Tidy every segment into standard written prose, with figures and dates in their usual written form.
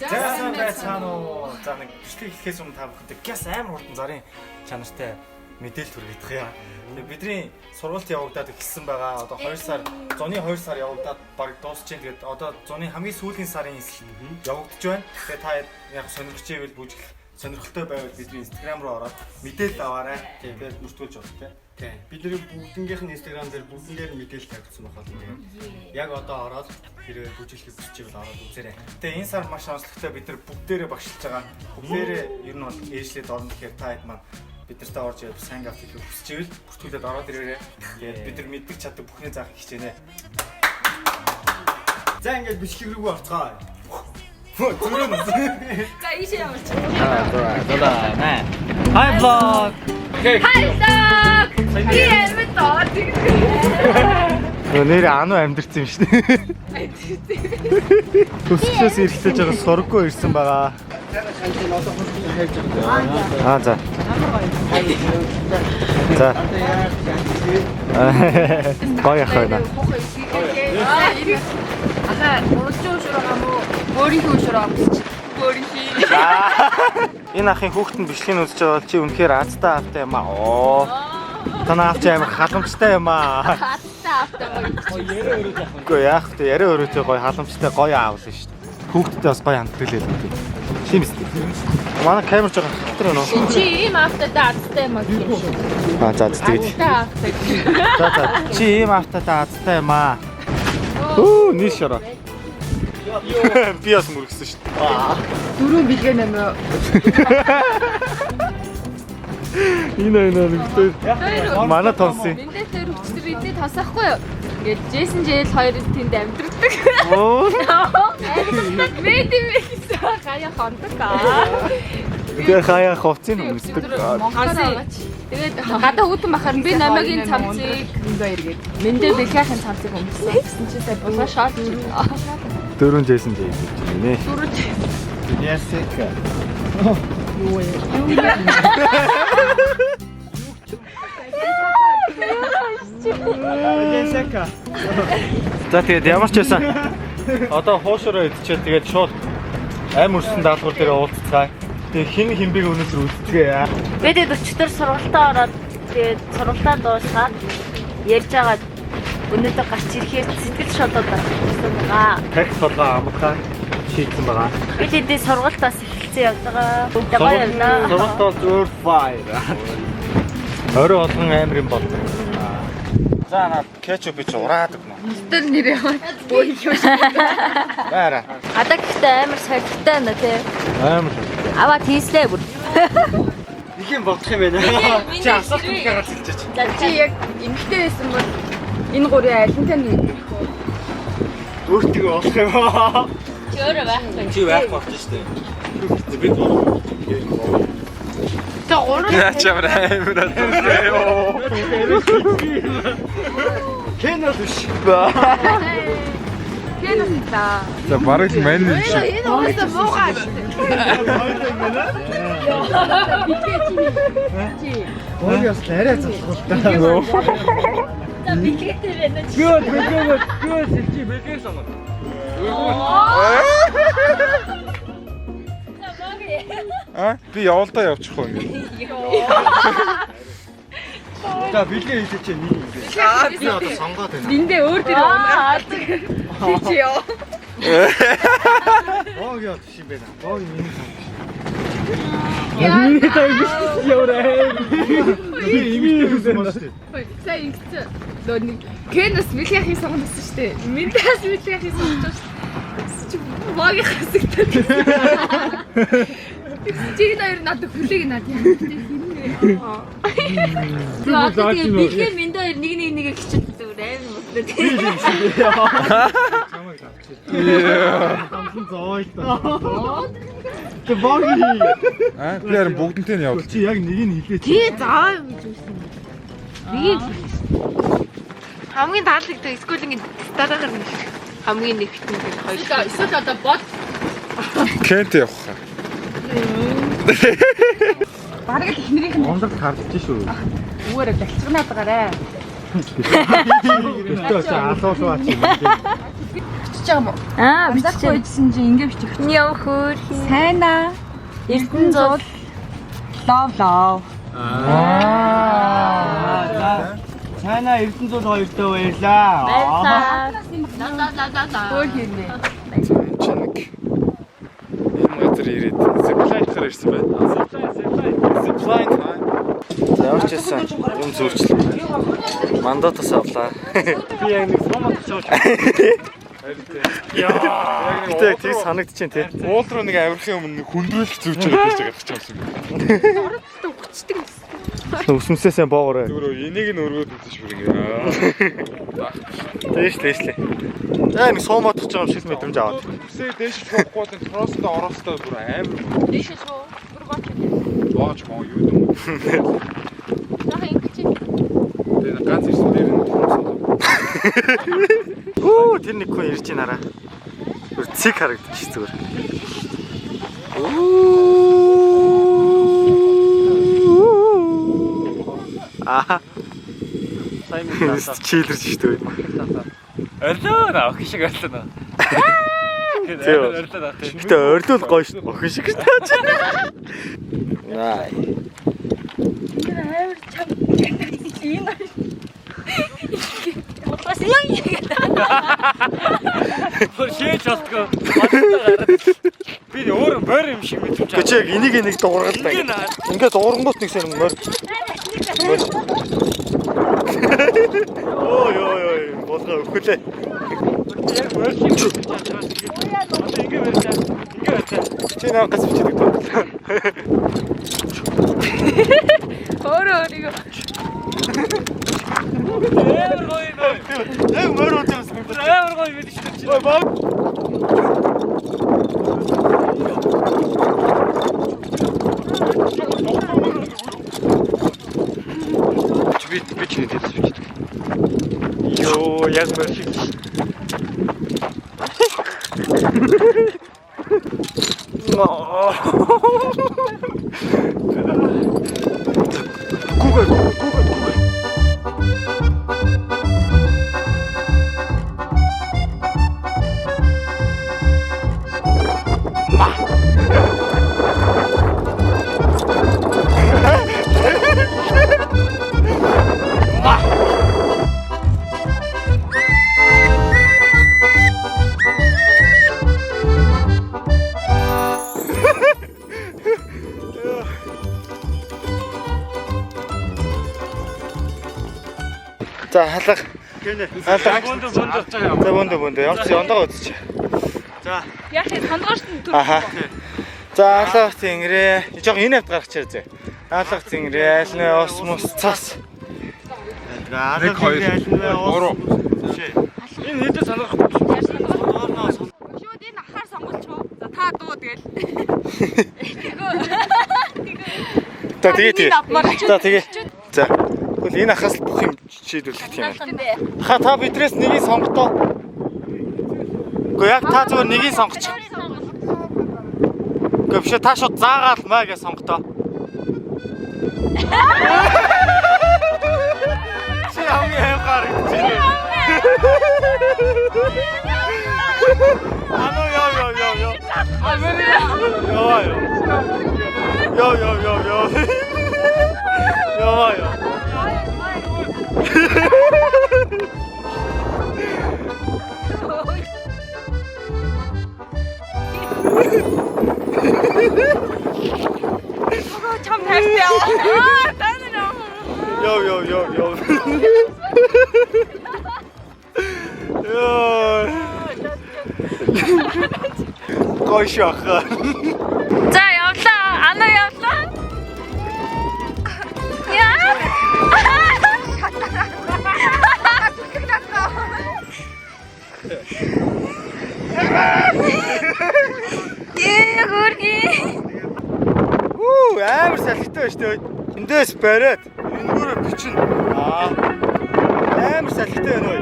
За сайн байцгаана уу. За нэг бичлэг эхлэхээс өмнө та бүхэндээ гяс амар хурдан зарын чанартай мэдээлэл хүргэх юм. Тэгээ бидний сургалт явагдаад эхэлсэн байгаа. Одоо 2 сар, зуны 2 сар явагдаад баг дуусч байна. Тэгээд одоо зуны хамгийн сүүлийн сарын эсэлт явагдаж байна. Тэгээ та яг сонирхож ивэл бүжиглэх сонирхолтой байвал бидний Instagram руу ороод мэдээлэл аваарай. Тэгээд бүртгүүлж болно те. Тийм. Бидний бүгднгийнх нь Instagram дээр бүгднгээр нь мэдээлэл тавигдсан байх болно. Тэгээд яг одоо ороод хэрвээ бүжиглэхийг хүсэж байвал ороод үзээрэй. Тэгээ энэ сар маш онцлогтой бид нар бүгдээрээ багшилж байгаа. Бүгдээрээ ер нь бол ээжлээд орно гэхээр та хэд маань бид нартай орж ирээд сайн гав хийхийг хүсэж ивэл бүртгүүлээд ороод ирээрэй. Тэгээд бид нар мэддэг чаддаг бүхний заах хичээнэ. За ингээд бичлэг рүү орцгоё. Зүрх нь. За ийшээ явуулч. Hi vlog. Hi vlog. Би амьд доо тэгдэг. Нэр ану амьдэрсэн юм шүү дээ. Төсөлөөс эрэхтэй жоо сурггүй ирсэн байгаа. Аа за. За. Гоё ах байна. Ахаа уралжин уушраа юм уу? Өөрийнхөө уушраа. Өөрийнхөө. Энэ ахын хүүхэд нь бичлэгийг үзэж байгаа бол чи үнэхээр азтай аавтай юм аа. Оо. Танаа аав чи амар халамжтай юм аа. Хаттай автай баг. Үгүй яах вэ? Яриа өрөөтэй гоё халамжтай гоё аав л шүү дээ. Хүүхдтэй бас гоё ханддаг л байлгүй. Тийм үстэй. Манай камер жоохон халтар байна уу? Чи ийм автай да азтай юм аа гэх юм шүү. Аа за за тэгээд. Азтай автай. За за. Чи ийм аавтай та азтай юм аа. Өө нийш ороо. Би бас мөргсөн шүү дээ. Дөрөв бэлгээ нэмээ. Энэ энэ нэгтэй. Манай тонсын. Эндээ тэр өчтөр эдний тосохгүй юу? Ингээд Джейсон Жэйл хоёр тэнд амьдрдаг. Оо. Мэд юм гэсэн гаяа хондог аа. Тэгээ хаяа хувцсыг өмсдөг. Монголоор Тэгээд гадаа хүүтэн бахаар би намайгийн цамцыг мэндэ бэлгээхийн цамцыг өмссөн. Гэсэн чи сая булгаа шоолж. Дөрөв Джейсон Жэйл гэж байна нэ. Дөрөв Ясека. Ясака. За тэгээд ямар ч байсан одоо хуушураа идчихээ тэгээд шууд аим өрсөн даалгавар дээр уулзцгаая. Тэгээд хин хинбиг өнөөдөр үлдцгээе. Бид өчтөр сургалтаа ороод тэгээд сургалтаа дуусгаад ярьж байгаа өнөөдөр гарч ирэхээр сэтгэл шодоод байсан байгаа. Тарих толгой амархан шийдсэн байгаа. Бид хэдий сургалт бас эхэлсэн явж байгаа. Гоё явна. Сургалт бол өөр fire. Орой болгон амар юм бол. За наа кетчуп би чи ураад өгнө. Тэр нэр яваад. Өө юм шиг. Баараа. Одоо гэхдээ амар сорилттой байна тий. Амар. Аваад хийслээ бүр. Их юм бодох юм байна. Чи асуулт хийхээр хэлчихэж. За Чи яг эмэгтэй байсан бол энэ гурийн алинтай нэг ирэх үү? Өөртөө болох юм аа. Чи өөрөө байхгүй. Чи байхгүй болчих шүү дээ. Бид Тэ гурав яа ч амар амар ёо. Кен бол биш. Хэн та. За бараг л мань юм шиг. Энэ уусаа муухай шүү дээ. Өөг бас л арай залхуул та. За бэлгээтэй байна чи. Би бол бэлгээгээр би бол чи бэлгээр сонгоо. А би явалдаа явчих уу ингэ. За бэлгээ хийлээ чи нэг юм. Би одоо сонгоод байна. Эндээ өөр дээр унаад. Чи чи ёо. Өөг яа биш юм байна. Өөг миний сан. Яа. Яваарай. Би эмэгтэй байсан байна шүү дээ. Сая ингэсэн. Нөө нэг Кенэс Милияхийн сонгосон шүү дээ. Миндас Милияхийн сонгож шүү дээ. Чи багийн хасагтаа. Тэгсэн чи энэ хоёр надад хүлээг надад юм. Хин нэ. Одоо тэгээд бэлгээ мэндэ хоёр нэг нэг нэгэ хичээл зүгээр амар мөрдөө тий. Чамайг авчир. Хамлан зоой л та. Тэ баг. А би харин бүгдэнтэй нь явал. Чи яг нэг нь хилээч. Тий заа гэж үсэн. Нэг Хамгийн таалагддаг скуулингийн дараагаар нь хамгийн нэгтэн гэх хоёр. Эсвэл одоо бод Кент явах хаа. бараг л эхнэрийнх нь Ундрал хардж шүү. үгээрээ далчганаад гараа. Гэтэ чи алуулаа чи. Бичиж байгаа юм уу? Аа, Анзаарахгүй бичиж. байсан чинь ингэ бичих. Яв хөөр. Сайна. Эрдэнэ зул. Love love. Цайна Эрдэнэ зул хоёртой баярлаа. Баярлалаа. Өөр хийнэ. Чи нэг ийм газар ирээд zipline-аар ирсэн байна. Zipline. За ямар ч байсан юм зөрчлөө. Мандатаас авлаа. Би яг нэг сумад шууж. Яа. Гэтэ тийг санагдчихээн тий. Уул руу нэг авирахын өмнө хүндрүүлэх зүүж байгаа гэж гарч байгаа юм шиг. Өсмөсөө сайн боогоорой. Зүгээр энийг нь өргөөд үзэж бүр ингэ. Тийш тийш лээ. За нэг суумаад байгаа юм шиг мэдрэмж аваад. Үсээ дээш шуухгүй бол троостой ороостой бүр амар. Дээшээ шуу. Бүр бооч. Бооч моо юу юм. Жаахан ингэж чи. Тэгээ ганц ирсэн дээр нь троос. Үу тэр нэг хүн ирж байна хараа. Бүр цэг харагдчих зүгээр. Аа. Сайн мэдээ. Чийлэрч шүү дээ. Орилоо наа охин шиг орилоо наа. Тийм. Орилоо наа. Гэтэ орилол гоё шүү. Охин шиг шүү дээ. Наа. Амар чам. Энэ Бас яг яг. Бүр шээж болтгоо. Бодтой гараад. Би өөр морь юм шиг мэдрэмж Гэвч яг энийг нэг дуургал та. Ингээ дуургангуут нэг сэр морь. Ой ой ой, болгоо өхөлээ. Яг морь шиг мэдрэмж аваад. Одоо ингээ барьж ингээ барьж. Чи наа гац бичдэг дөө. Өөрөө өөрийгөө. Амар гоё юм. Яг морь ууж байгаа санагдаж. Амар гоё мэдэж чи. Ой баг. Би чиний дэвс бичдэг. Йоо, яг морь шиг. Гүгэ гүгэ гүгэ. За халах. Халах. Бөндө бөндө. За бөндө бөндө. Ямар ч ондоо үзчих. За. Яг энэ хандгаарч түр. Аха. За алах тэнгэрээ. Жог энэ хавьд гарах чирээ. Алах тэнгэрээ аль нэ ус мус цас. Алах тэнгэрээ аль нэ ус. Энэ хэдэ сонирхох. Шууд энэ ахаар сонголчоо. За та дуу тэгэл. За тэгээ тэгээ. За тэгээ. За. Тэгвэл энэ ахаас л бүх юм шийдвэрлэх юм байна. Ха та бидрээс нэгийг сонготоо. Гэхдээ яг та зүгээр нэгийг сонгоч. Гэхдээ биш та шууд заагаал маа гэж сонготоо. Чи хамгийн аим гарагдчих. Ано яа яа яа яа. Яа яа. Яа яа яа яа. Яа яа. Чам хайртай. Аа та нар. Йоо ёо ёо ёо. Йоо. Гоё шах. За явлаа. Ана явлаа. Яа. Ээ хөргий. Үу амар салхитай байж тээ. Эндээс бариад энэгүүрээ бичнэ. Аа. Амар салхитай байна ой.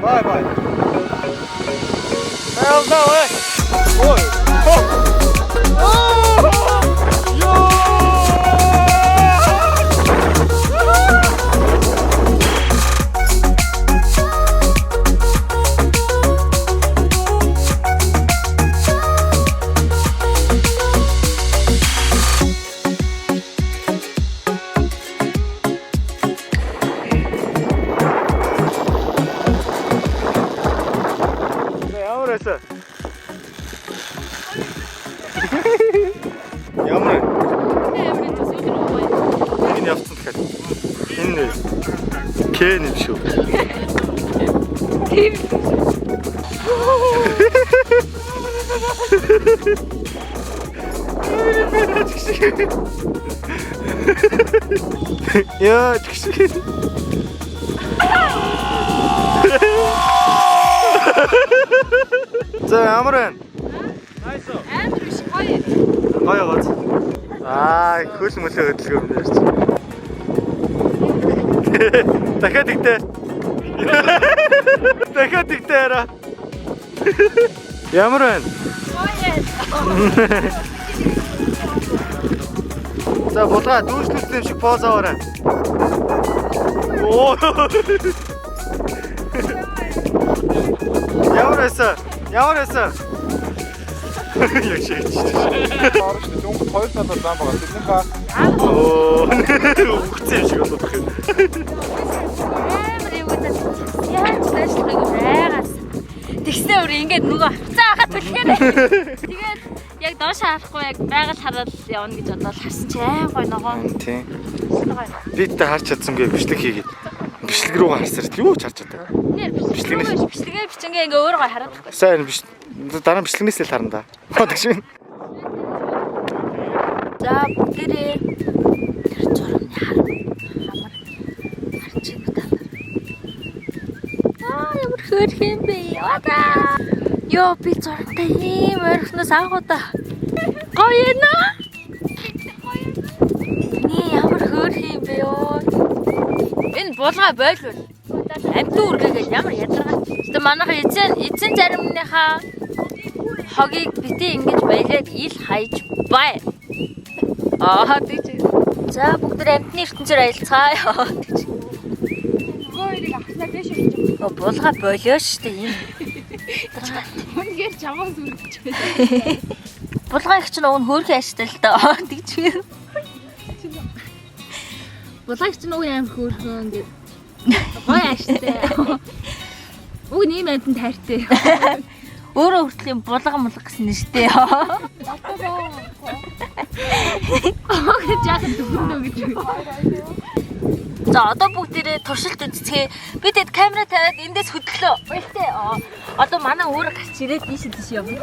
Бай бай. Явлаа ой. Ой. Хо. Йоо. Ямар Амар энэ сүүл рүү гоё. энэ явцсан дахиад. Энэ нэ. Кен юм шүү. Тийм. Яа, чигш. За ямар байна? Амар биш гоё. Гоё гоц. Аа, хөл мөлөө хөдөлгөөн юм ярьж. Дахиад игтэй. Дахиад игтэй араа. Ямар байна? Гоё. За булгаа дүүшлүүлсэн юм шиг поз аваарай. Оо. Ямар байсан? Ямар байсан? Яг шиг. Орно шүү дээ. Дөнгөж 2 талаар зам байгаа. Тэрнийхээ Оо. Үхсэн юм шиг болоод байна. Амар юм үү. Яаж ажиллахыг байгаас. Тэгснэ өөр ингээд нөгөө хавцаа хахад түлхээр. Тэгээд яг доош харахгүй яг байгаль хараад явна гэж бодоод харсан чи аим гоё ногоо. Тийм. Гоё. Би тэ харж чадсангүй бичлэг хийгээд. Бичлэг рүү харсаар юу ч харж чадаа. Нэр бичлэгээ бичлэгээ бичингээ ингээ өөр гоё хараад байхгүй. Сайн биш. Дараа нь бичлэгнээс л харна да. Тэгш шин. За бүгдээрээ тэр зурмны хар хамар харж байна та нар. Аа ямар хөөрх юм бэ? Яваа. Йоо би зурмтай ийм ойрхоноос анх удаа. Гоё юм аа. Ни ямар хөөрх юм бэ ёо. Энэ булгаа бойлвол амтан үргээгээд ямар ядаргаа. Гэтэ манайха эзэн заримныхаа хогийг бити ингэж баялаад ил хайж бай. Аа тийч. За бүгд амтны ертөнцөөр аялцгаая гэж. Нөгөө хоёрыг авснаа дэш өгч. Булгаа болио штэ юм. Үнэхээр чамаас үргэлж байна. Булгаа их чинь уг нь хөөрхөн аштай л доо тэгч. Булаа их чинь уг амар хөөрхөн ингээд гоё аштай. Уг нь ийм амтанд хайртай. Өөрөө хүртэл юм булга мулга гэсэн нэртэй. Ог жаахан дүгнэ гэж. За одоо бүгдээрээ туршилт үзцгээе. Би тэд камера тавиад эндээс хөдлөө. Баяртай. Одоо манай өөрөө гарч ирээд ийш тийш явна.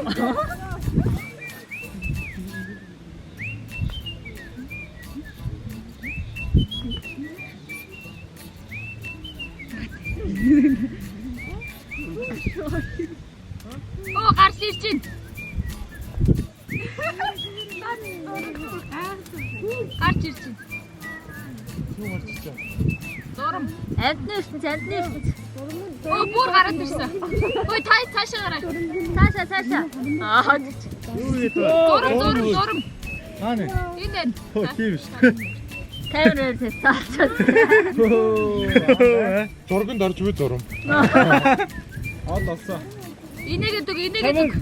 Оо гарч ирж байна. Гарч ирж байна. Зурам. Амтны ертөнц, амтны ертөнц. Оо бүр гараад ирсэн. Ой та цаашаа гараа. Цаашаа, цаашаа. Аа тийч. Зурам, зурам, зурам. Аа нэ. Энэ энэ. Хөө тийм шүү. Камераар цаашаа. Зурганд орж буй зурам. Ол олсон. Инээгээд өг, инээгээд өг.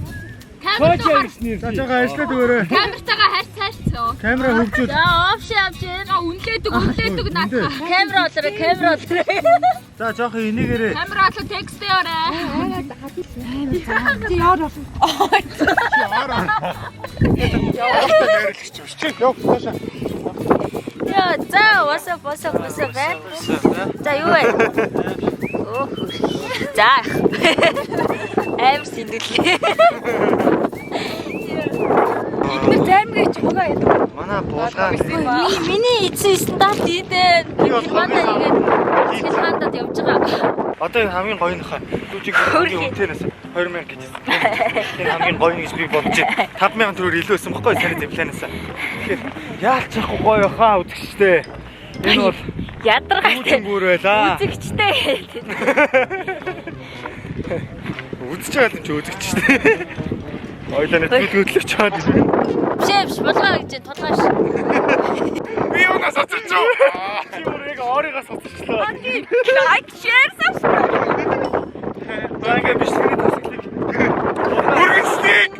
Камертаа хар. За жага ажиллаад өгөөрэй. Камертайгаа харьц харьц. Камера хөгжүүл. За офш авч ир. За үнлээд өг, үнлээд өг наадах. Камера олоорой, камера олоорой. За жоохон инээгээрэй. Камера олоо текстээ орой. Яваалтаа найруулагч юм шиг. Яв цаашаа. Яа, за what's up, what's up, what's up, э? За юу вэ? Өөх. За. Амар сэндэглээ. Эдгээр займгийн ч өгөө яадаг. Манай булгаа Миний эцэн стандарт ийдэн. Германдаа игээд Германдад явж байгаа. Одоо энэ хамгийн гоё нөхөө. Дүүжиг хамгийн үнэтэйнээс 20,000 гэж хэлсэн. Энэ хамгийн гоё гэж би бодож байна. 5,000 төгрөгөөр илүү байсан баггүй сарын зэвлэнээс. Тэгэхээр яалч яахгүй гоё хаа үзэгчтэй. Энэ бол Ядаргаатай. бүр байлаа. Үзэгчтэй. Үзэж байгаа юм чи үзэгчтэй. Ойлоо нэг хөдлөж чаад. Биш биш булгаа гэж тулгаа биш. Би юунаас оцорч юу? Чи бүр яг оорыгоо соцорчлоо. Like, share, subscribe. За ингээ бичлэгийн тасгалыг Үргэлжлэг.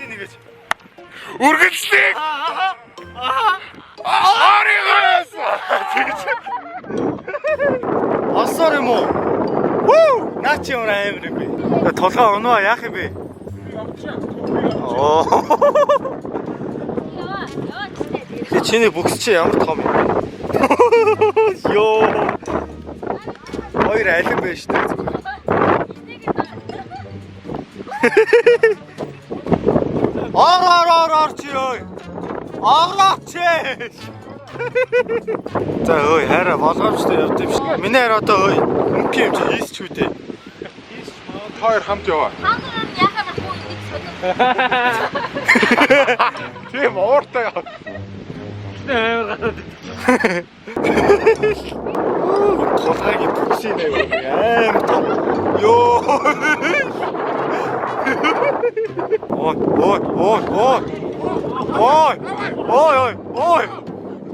нэгэж. Үргэлжлэг. Оригоос. Олсоор юм уу? Вүү! Наа чи ямар амар юм бэ? Толгой унаа яах юм бэ? Оо. Тэгээ чиний бүкс чи ямар том юм бэ? Йоо. Хоёр алин байна шүү дээ зүгээр. Ор ор ор ор чи ой. Орлооч. За ой хайраа болгоомжтой явд юм шүү. Миний хайр одоо ой мөнхийн юм чи хийсч үү дээ. Хоёр хамт яваа. Хангар нь яхаа нахгүй нэг сонир. Тийм ууртай яваа. Амар гараад. Тулгаагийн бүксийн нэг амар том. Йоо. Ой ой ой ой. Ой ой ой ой.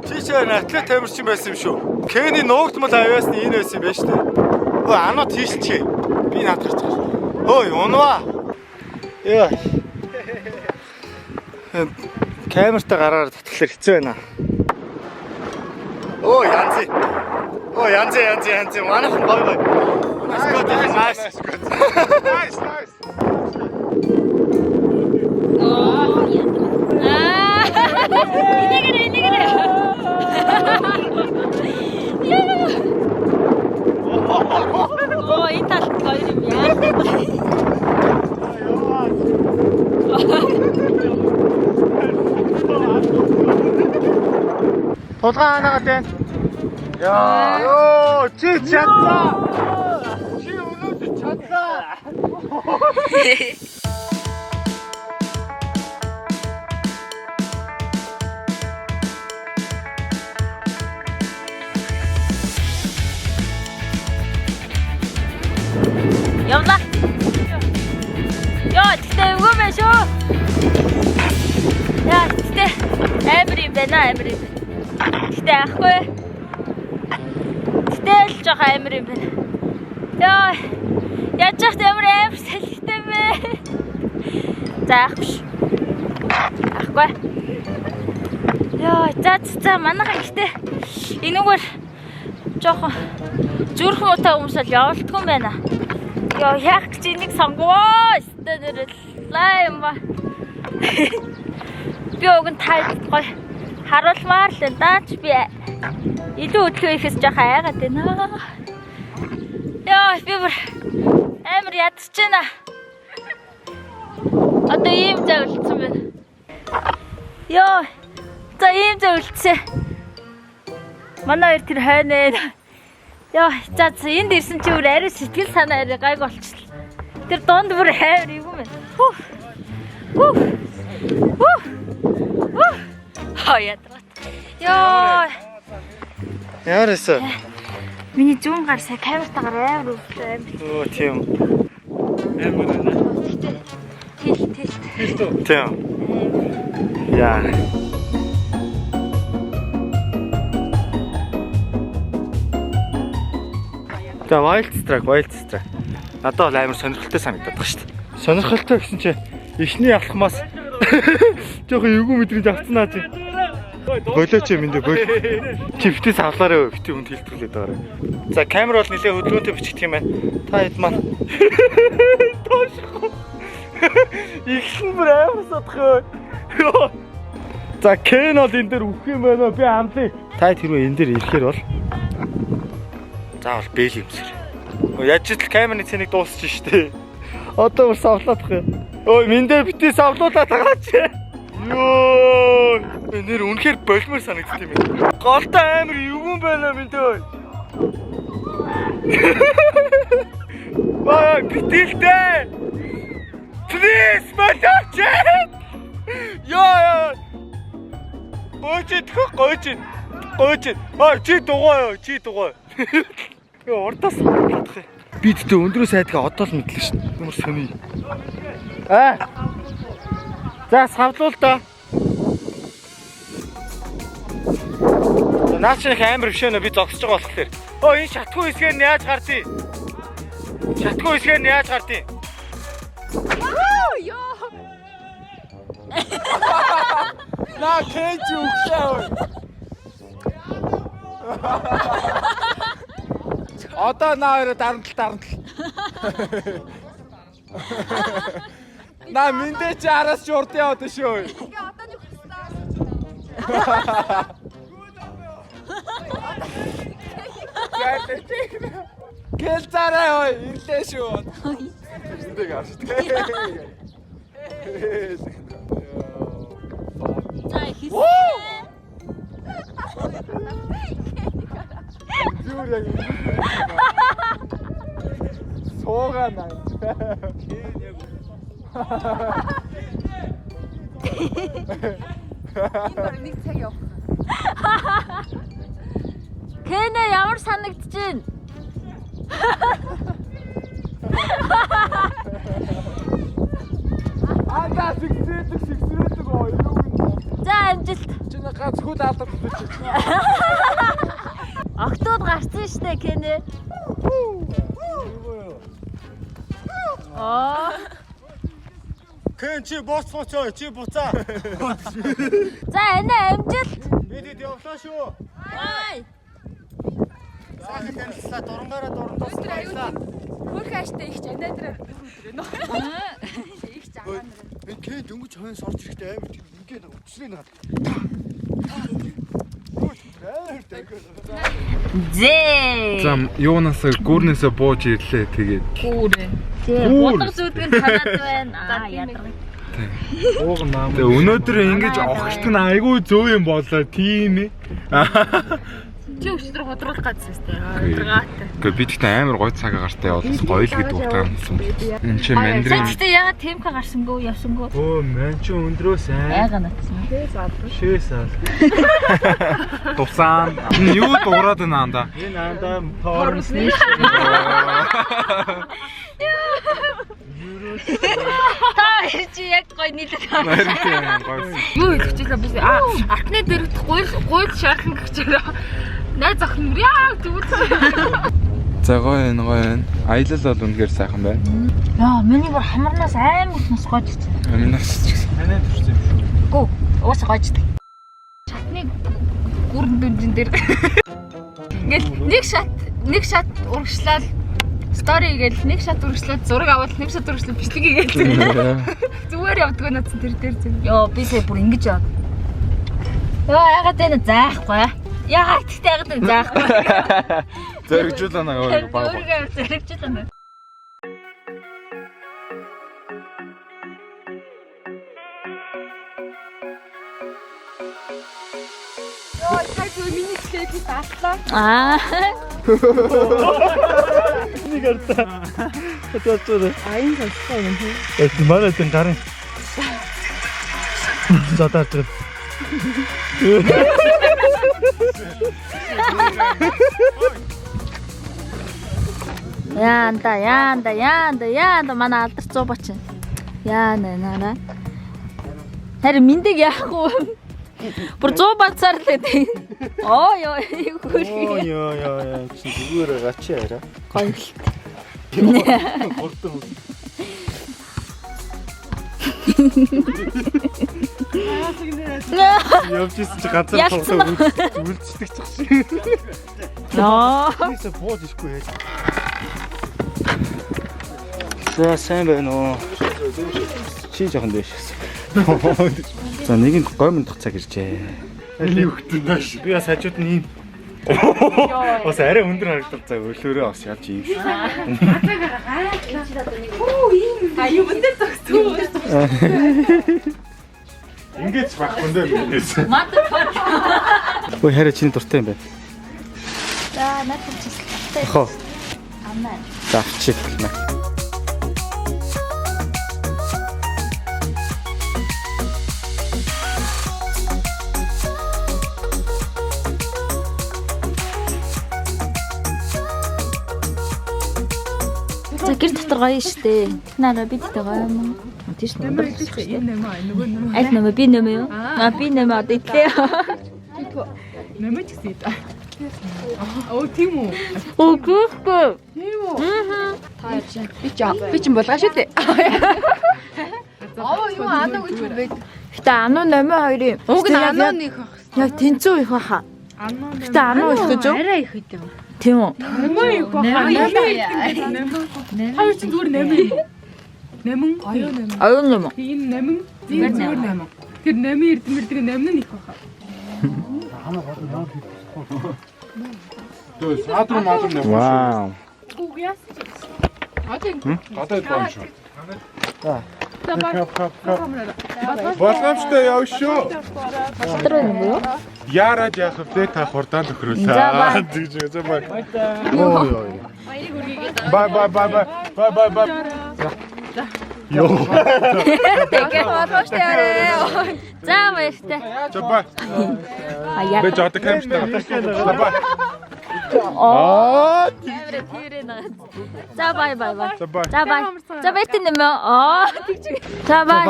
Чи чи атлет тамирчин байсан юм шүү. Кений нуугдмал авиасны энэ байсан юм байна шүү дээ. Ой ануу тийшэлчихье. Би наад гарч байгаа. Ой унваа. Яа. Камертай гараар татхлаар хэцүү байна. Ой янз. Ой янз янз янз. Манайхан гоё гоё. Nice good nice. Nice, nice. Аа. Энэгээр энэгээр. Оо, энэ талд хоёр юм яа. Тулгаан ханаагаад байна. Яа. Йоо, чи чадлаа. Чи өнөөдөр чадлаа. Явлаа. Йоо, тэгтээ эвгүй байх шүү. Яа, тэгтээ амар юм байна, амар юм. Тэгтээ ахгүй. Тэгтээ л жоохон амар юм байна. Йоо. Яаж яах ямар амар салхитай бэ? За яах биш. Ахгүй. Йоо, за за манайхан гэхдээ энүүгээр жоохон зүрх муутай хүмүүс бол явуулдгүй юм байна. Йоо, яах гэж энийг сонгоо. Өстой нэрэл лаа юм ба. Би уг нь таад гоё харуулмаар л байна. Даач би илүү хөдөлгөөн хийхээс жоохон айгаад байна. Йоо, би бүр амар ядчих байна. Одоо ийм зай үлдсэн байна. Йоо, за ийм зай үлдсэн. Манай хоёр тэр хойно. Йоо, за за энд ирсэн чи бүр арай сэтгэл санаа арай гайг болчихлоо. Тэр дунд бүр амар эвгүй мэн. Хүү. Хүү. Хүү. Хүү. Хаа ядраад. Йоо, Ямар эсэ? миний зүүн гар сая камертаагаар амар өвдсөн амар. Өө тийм. Амар байна. Тэл тэл. Тийм. Яа. За Wild Strike, Wild Strike. Надад бол амар сонирхолтой санагдаад байгаа шүү дээ. Сонирхолтой гэсэн чи эхний алхмаас жоохон эвгүй мэдрэмж авцсан наа чи. Болооч юм энэ боо. Чи битээ савлаарай битээ хүнд хилтгэлээд байгаарай. За камер бол нэлээ хөдөлгөөнтэй бичигдэх юм байна. Та хэд маань тоошгүй. Ихсэн бүр амар содох ёо. За Кен бол энэ дээр үхэх юм байна уу? Би амлаа. Та хэд хэрвээ энэ дээр ирэхээр бол заавал бэл юмсэр. Яаж ч камерны цэнийг дуусчих штэ. Одоо бүр савлаадах юм. Ой, минь дээр битээ савлуулаад байгаа чи. Йоо, нэр үнэхээр болмоор санагдсан юм байна. Голтой амар эвгүн байна минь дөө. Баа, битэлтэй. Please, болооч. Йоо. Гойч гойч. Гойч. Аа, чи дугаа ёо, чи дугаа. Йоо, урдаас савлаадах юм. Би тэгтээ өндрөөс айдгаа одоо л мэдлээ шин. Ямар сони. Аа. За савлуул доо. Наа чи их амар биш ээ би зогсож байгаа болохоор. Өө энэ шатгүй хэсгээр нь яаж гардыг? Шатгүй хэсгээр нь яаж гардыг? Йоо. Наа кэж өглөө. Одоо наа хоёроо дарамтал дарамтал. Наа миндэ чи араас чи урд яваад шүү. Тэгээ одоо нэг хүссэн. Гэл зарай ой ирлээ шүү. Миндэг авч. За хийсэн. Зүгээр яг суугаа наа. Энэ баг нэг цаг явах. Кэнэ ямар санагдаж байна? Андаа сэгсрээдэг сэгсрээдэг оо юу гин. За амжилт. Чи нэг гац хөл алдаад чи. Октод гарсан штэ Кэнэ. Аа. Хэн чи бууц бууц ой чи буцаа. За энэ амжилт. Бид хэд явлаа шүү. Бай. Сайхан танилцлаа дурангаараа дурандаас баярлаа. Хөөх ааштай их ч анаа дээр их ч агаа нар. Энэ хэн дөнгөж хойноос орж ирэхдээ амар тийм ингээд үтсрээ нэг. Зээ. За юунаас гүүрнээсээ бууж ирлээ тэгээд. Гүүрээ. Зээ булга зүүдг нь танаад байна. Аа ядарга. Ууг наам. Тэгээ өнөөдөр ингэж огт нь айгүй зөв юм болоо тийм ээ. Чи өчигдөр худруулах гадсан сте. Ядаргаатай. Гэхдээ би тэгтээ амар гой цаг агаартай явал бас гоё л гэдэг утгаар юмсан. Энд чи За мандрин тэгтээ ягаад темка гарсангүй явсангүй? Өө мэн чи өндрөөс ай. Айга натсан. Шээс ал. тусаан. Энэ юу дуурайд байна андаа? Энэ андаа тоормсны Та чи яг гоё нийлээд Харин тийм гоё. Юу хэлэх чийлээ би аа артны дэрэгт гуйл гуйл шаарлан гэчээрээ найз охин яа тэгвэл За гоё энэ гоё энэ. Аялал бол үнэхээр сайхан байна. Яа, миний бүр хамарнаас амар их нас гоожсон. Аминаас ч гэсэн. Танай төрсөн юм шүү. Гүү, угаасаа гоождаг. шатны гүрэн дүнжин дээр ингээл нэг шат урагшлаад стори гээл нэг шат урагшлаад зураг аваад нэг шат урагшлаад бичлэг хийгээл зүгээр явдгоо наадсан тэр дээр зүг. Йоо, би сая бүр ингэж яа. Йоо, яагаад энэ заахгүй. Яагаад тэгтээ яагаад энэ заахгүй. Зоригжуулаа наа баг баг. Өөрийгөө зоригжуулаа. Йоо, та зүгээр миний хэлээд би дадлаа. Аа. Нэг ардаа. Одоо Аян сонсгоо юм хөө. Эт манай тэн гарын. Задарч байгаа. Яанда, яанда, яанда, яанда манай алдар 100 бач. Яана наа. Харин миндэг яах вэ? Бүр 100 бацаар л гэдэг. Оо ёо, Оо ёо ёо ёо чи зүгээр байгаа чи арай. Гоё л. Хурдан. Явж исэн чи ганцаар Ялцсан тоглоо үлдчихдэг ч шиг. Ноо. Тийсээ бууж ирэхгүй яаж. За сайн байна уу? Чи жоохон дэш гэсэн. За нэг нь гомдох цаг иржээ. Эний хөлтөн нааш. Би бас хажууд нь ийм. Бас арай өндөр харагдав за өлөөрөө бас ялж ийм шүү. А юм дээр зогссон. Ингэж байхгүй нэ минээс. Motherfucker. Ой хараа чиний дуртай юм байна. За, надад ч гэсэн. Хоо. Амаа. За авчиг хэлмэ. За гэр дотор гоё штэ. Наараа бид тэ гоё юм. Тийш нэ. Энэ нэмээ нөгөө нэмээ. Аль нэмээ би нэмээ юу? Аа би нэмээ одоо идлээ. Нэмээ ч гэсэн идэ. Оо тийм үү? Үгүй. Тийм үү? Аа. Би ч булгаа шүү дээ. Аа юу ануу гэж юм бэ? Гэтэ ануу номын хоёрын Уг нь ануу нэг байх. Яг тэнцүү их баха. Ануу Гэтэ ануу их гэж юу? Арай их гэдэг. Тийм үү? Нэмээ их баха. Нэмээ. Хоёр чинь зүгээр нэмээ юм уу? Номин оюун номин. Оюун номин. Энэ номин зүгээр номин. Тэр номин эрдэмэрдэг номин нь их баха. Төө садруу мадруу явах шүү. Вау. Гүг яасан ч. Одоо Гадаад байна шүү. За Кап кап кап. Боломжтой яв шүү. Дотроо юм уу? Яарад яах вэ? Та хурдан тохируулаа. За, бай. Тэгж за бай. Ой ой. Бай бай бай бай. Бай бай бай. Йоо. Тэгээ боломжтой яваарэ. За баяртай. За бай. Аяа. Би жадаг хамттай. За бай. Аа. Тэрэ тэрэ наа. За бай бай бай. За бай. За бай. За баяртай нэмээ. Аа тэгж. За бай.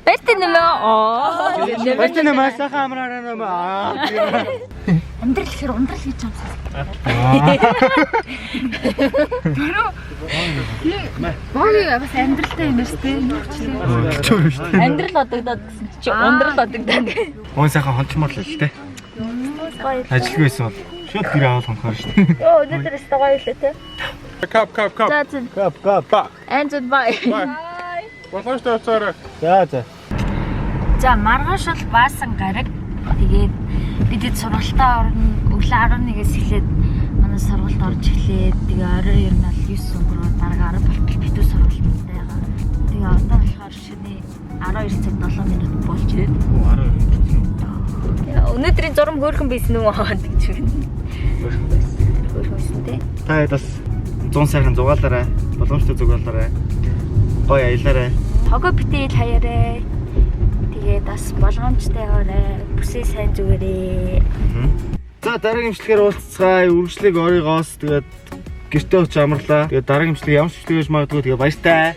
Баяртай нэмээ. Аа. Баяртай нэмээ сайхан амраарай нэмээ. Аа. Амьдрал гэхээр ундрал гэж юм сан. Боги бас амьдралтай юм байна шүү дээ. Юу ч лээ. Амьдрал одогдоод гэсэн чи ундрал одогдоод. Уун сайхан хончмоор л л те. Ажилгүй байсан бол шууд гэр авал хонхоор шүү дээ. Йоо өнөөдөр өстой гоё илээ те. Кап кап кап. За зэ. Кап кап. And бай. Бай. Боломжтой явцаарай. За за. За маргааш бол баасан гараг. Тэгээд бид хэд сургалтаа орно. Өглөө 11-ээс эхлээд манай сургалт орж эхлээд тэгээ орой ер нь бол 9 өнгөрөө дараа 10 болтол битүү сургалттай байгаа. Тэгээ одоо болохоор шөнө 12 цаг 7 минут болж байна. 12. Өнөөдрийн зурам хөөрхөн байсан үү гэж байна. Хөөрхөн байсан. Хөөрхөн байсан те. Та хэд бас 100 сайхан зугаалаарай. Боломжтой зугаалаарай. Гоё аялаарай. Тогоо битээ хаяарай. Тэгээд бас болгоомжтой яваарай. Бүсээ сайн зүгээрээ. За дараагийн имчилгээр уулзцгаая. Үргэлжлэг оройгоос тэгээд гэртээ очиж амарлаа. Тэгээд дараагийн имчилэг ямар ч имчилэг байж магадгүй. Тэгээд баяртай.